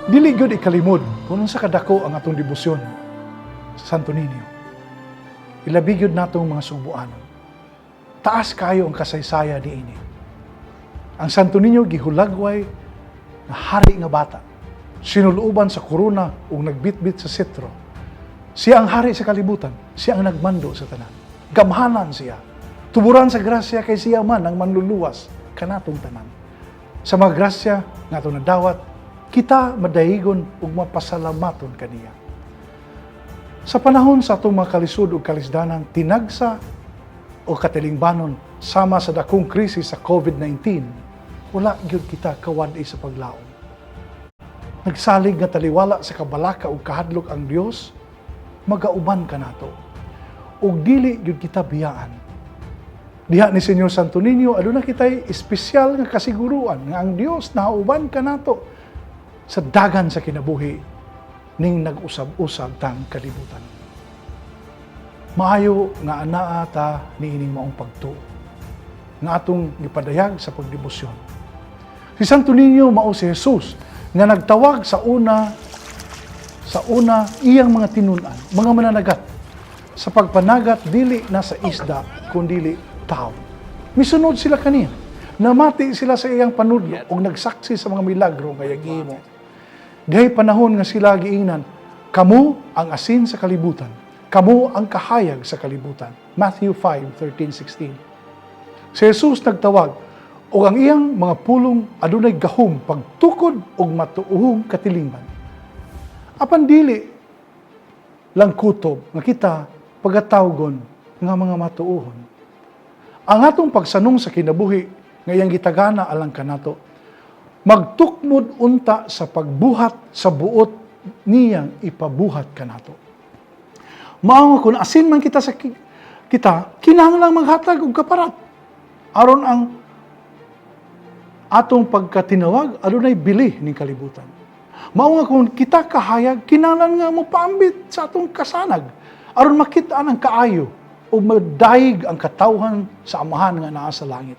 Dili gyud ikalimod kung unsa kadako ang atong debosyon sa Santo Niño. Ilabi gyud natong mga Sugboanon. Taas kayo ang kasaysaya niini. Ang Santo Niño gihulagway nga hari nga bata. Sinuluban sa korona ug nagbitbit sa setro. Siya ang hari sa kalibutan, siya ang nagmando sa tanan. Gamhanan siya. Tuburan sa grasya kay siya man ang manluluwas kanatong tanan. Sa mga grasya nga atong nadawat, kita madayigon ug mapasalamaton kaniya. Sa panahon sa atong mga kalisod ug kalisdanan, tinagsa o katilingbanon sama sa dakong krisis sa COVID-19, wala gyud kita kawad-i sa paglaom. Nagsalig nga taliwala sa kabalaka ug kahadlok ang Dios, magauban kanato. Ug dili gyud kita biyaan. Diha ni Señor Santo Niño, aduna kitay espesyal nga kasiguruan nga ang Dios nauban kanato sa dagan sa kinabuhi ning nag-usab-usab tang kalibutan. Maayo nga anaa ta niining maong pagtuo nga atong gipadayag sa pagdebosyon. Si Santo Niño mao si Jesus nga nagtawag sa una iyang mga tinun-an, mga mananagat sa pagpanagat dili na sa isda kundili tao. Misunod sila kaniya. Namati sila sa iyang panudlo ug nagsaksi sa mga milagro nga iyang gihimo. Dihay panahon nga sila giingnan, "Kamo ang asin sa kalibutan, kamo ang kahayag sa kalibutan." Matthew 5:13, 16. Si Jesus nagtawag ug ang iyang mga pulong adunay gahom pagtukod og matuohong katilingban. Apan dili lang kutob nga kita pagatawgon nga mga matuohon. Ang atong pagsanong sa kinabuhi nga iyang gitagana alang kanato, magtukmod unta sa pagbuhat sa buot niyang ipabuhat kanato. Mao nga kung asin man kita sa kita, kinahanglang maghatag og kaparat aron ang atong pagkatinawag adunay bili ning kalibutan. Mao nga kung kita kahayag, kinahanglan nga mopaambit sa atong kasanag aron makita ang kaayo ug madayig ang katawhan sa Amahan nga naa sa langit.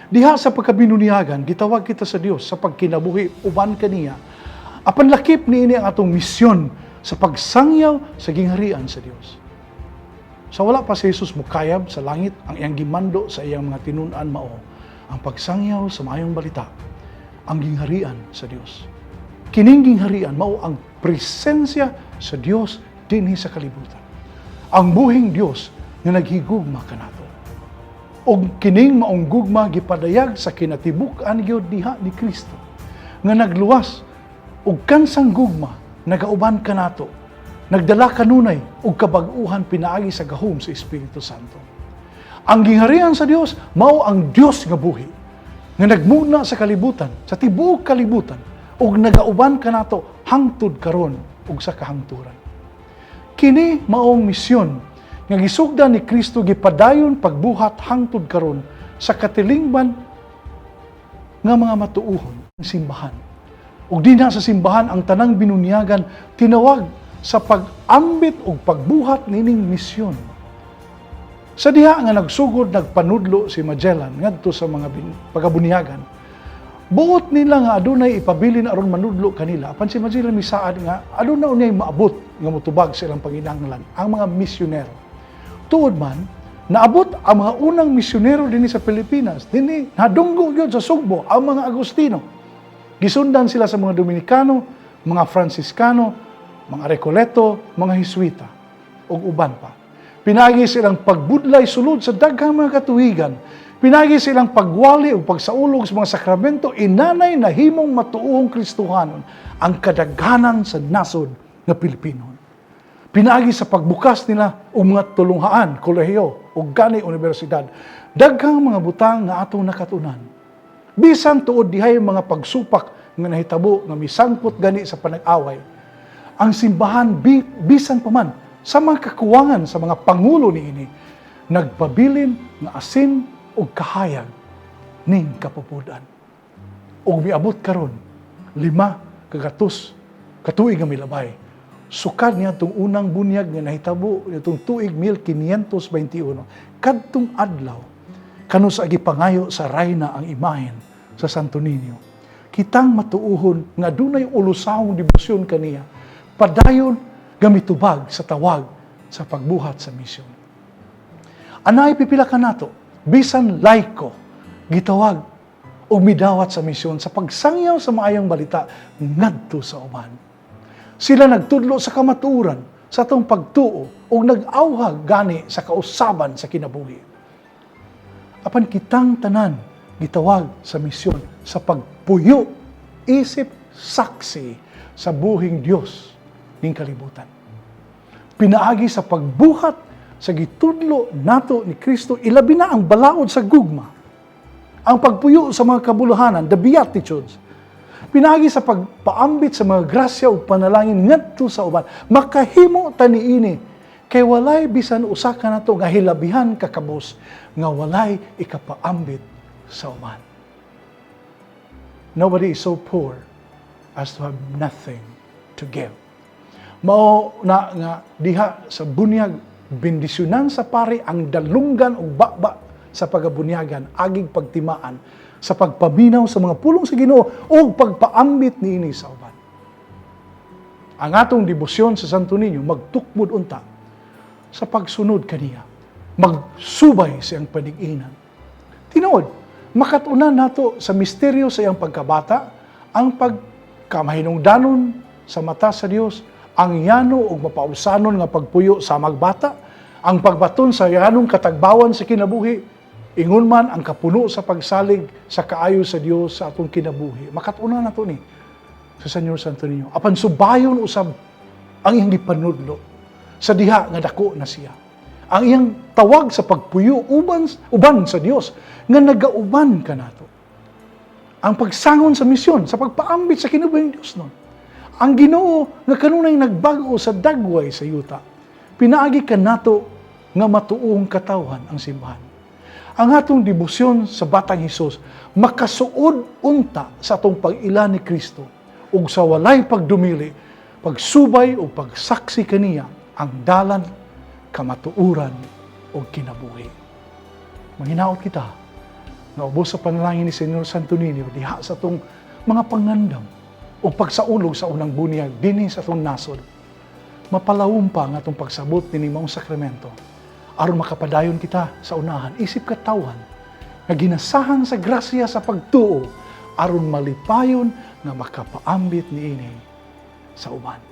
Diha sa pagkabinuniyagan, gitawag kita sa Dios sa pagkinabuhi uban kaniya. Apan lakip niini ang atong misyon sa pagsangyaw sa gingharian sa Dios. Sa wala pa si Jesus mukayab sa langit, ang iyang gimando sa iyang mga tinun-an mao ang pagsangyaw sa maayong balita, ang gingharian sa Dios. Kining gingharian mao ang presensya sa Dios dinhi sa kalibutan. Ang buhing Dios nga naghigugma kanato. Og kining maong gugma gipadayag sa kinatibuk-an gyud diha ni Kristo nga nagluwas og kansang gugma nagauban kanato, nagdala kanunay og kabag-uhan pinaagi sa gahom sa Espiritu Santo. Ang gingharian sa Dios mao ang Dios nga buhi nga nagmugna sa kalibutan, sa tibuok kalibutan, ug nagauban kanato hangtod karon ug sa kahangturan. Kini maong misyon nga gisugdan ni Kristo, gipadayon pagbuhat hangtod karon sa katilingban nga mga matuohon ng simbahan. Ug dinha sa simbahan ang tanang binunyagan tinawag sa pag-ambit ug pagbuhat nining misyon. Sa diha nga nagsugod nagpanudlo si Magellan ngadto sa mga pagabunyagan, buot nila nga adunay ipabilin aron manudlo kanila. Apan si Magellan misaad nga aduna unyay maabot nga motubag sa ilang panginahanglan ang mga misyonero. Tuod man, naabot ang mga unang misyonero dinhi sa Pilipinas. Dinhi nadunggo gyud sa Sugbo ang mga Agustino. Gisundan sila sa mga Dominikano, mga Fransiskano, mga Recoleto, mga Jesuita, ug uban pa. Pinaagi silang pagbudlay sulod sa daghang mga katuigan. Pinaagi silang pagwali ug pagsaulog sa mga sakramento, inanay nahimong matuohong Kristohanon ang kadaghanan sa nasod nga Pilipino. Pinaagi sa pagbukas nila og mga tulunghaan, kolehiyo ug gani universidad. Daghang mga butang nga atong nakatunan. Bisan tuod dihay mga pagsupak nga nahitabo nga misangpot gani sa panag-away, ang simbahan bisan pa man sa mga kakuwangan sa mga pangulo niini, nagpabilin nga asin ug kahayag ning kapupud-an. Ug miabot karon 500 katuig nga milabay. Sukad niya itong unang bunyag nga nahitabo itong tuig 1521, kadtong adlaw. Kanus-a gipangayo sa rayna ang imahen sa Santo Niño, kitang matuuhon nga dunay ulusawong debosyon kaniya, padayon nga mitubag sa tawag sa pagbuhat sa misyon. Anay pipila kanato, bisan laiko, gitawag og midawat sa misyon sa pagsangyaw sa maayong balita ngadto sa uban. Sila nagtudlo sa kamatuoran sa atong pagtuo ug nag-awhag gani sa kausaban sa kinabuhi. Apan kitang tanan gitawag sa misyon sa pagpuyo isip saksi sa buhing Dios ning kalibutan. Pinaagi sa pagbuhat sa gitudlo nato ni Kristo, ilabi na ang balaod sa gugma, ang pagpuyo sa mga kabuluhanan, the Beatitudes. Pinaagi sa pagpaambit sa mga grasya ug panalangin ngadto sa uban, makahimo ta niini kay walay bisan usa kanato nga hilabihan kakabos nga walay ikapaambit sa uban. Nobody is so poor as to have nothing to give. Mao na nga diha sa bunyag, bendisyonan sa pari ang dalunggan ug baba sa pagabunyagan agig pagtimaan sa pagpaminaw sa mga pulong sa Ginoo ug pagpaambit niini sa uban. Ang atong debosyon sa Santo Niño magtukmod unta sa pagsunod kaniya, magsubay sa iyang panig-inan. Tinuod, makat-unan nato sa misteryo sa iyang pagkabata, ang pagkamahinungdanon sa mata sa Dios, ang yano ug mapausanon nga pagpuyo sa magbata, ang pagbaton sa yanong katagbawan sa kinabuhi, ingon man ang kapuno sa pagsalig sa kaayo sa Dios sa atong kinabuhi. Makat-unan nato ni sa Señor Santo Niño. Apan subayon usab ang iyang gipanudlo sa diha nga dako na siya. Ang iyang tawag sa pagpuyo uban sa Dios nga nagauban kanato. Ang pagsangon sa misyon, sa pagpaambit sa kinabuhing Dios nun. Ang Ginoo nga kanunay nagbag-o sa dagway sa yuta. Pinaagi kanato nga matuong katawhan ang simbahan. Ang atong debosyon sa Batang Hesus makasuod unta sa atong pag-ila ni Kristo ug sa walay pagdumili, pagsubay o pagsaksi kaniya, ang dalan, kamatuoran ug kinabuhi. Manghinaot kita nga ubos sa panalangin ni Señor Santo Niño diha sa atong mga pangandam ug pagsaulog sa unang bunyag dinhi sa atong nasod, mapalawom pa ang atong pagsabot nining maong sakramento aron makapadayon kita sa unahan isip katawhan nga ginasahan sa grasya sa pagtuo aron malipayon nga makapaambit niini sa uban.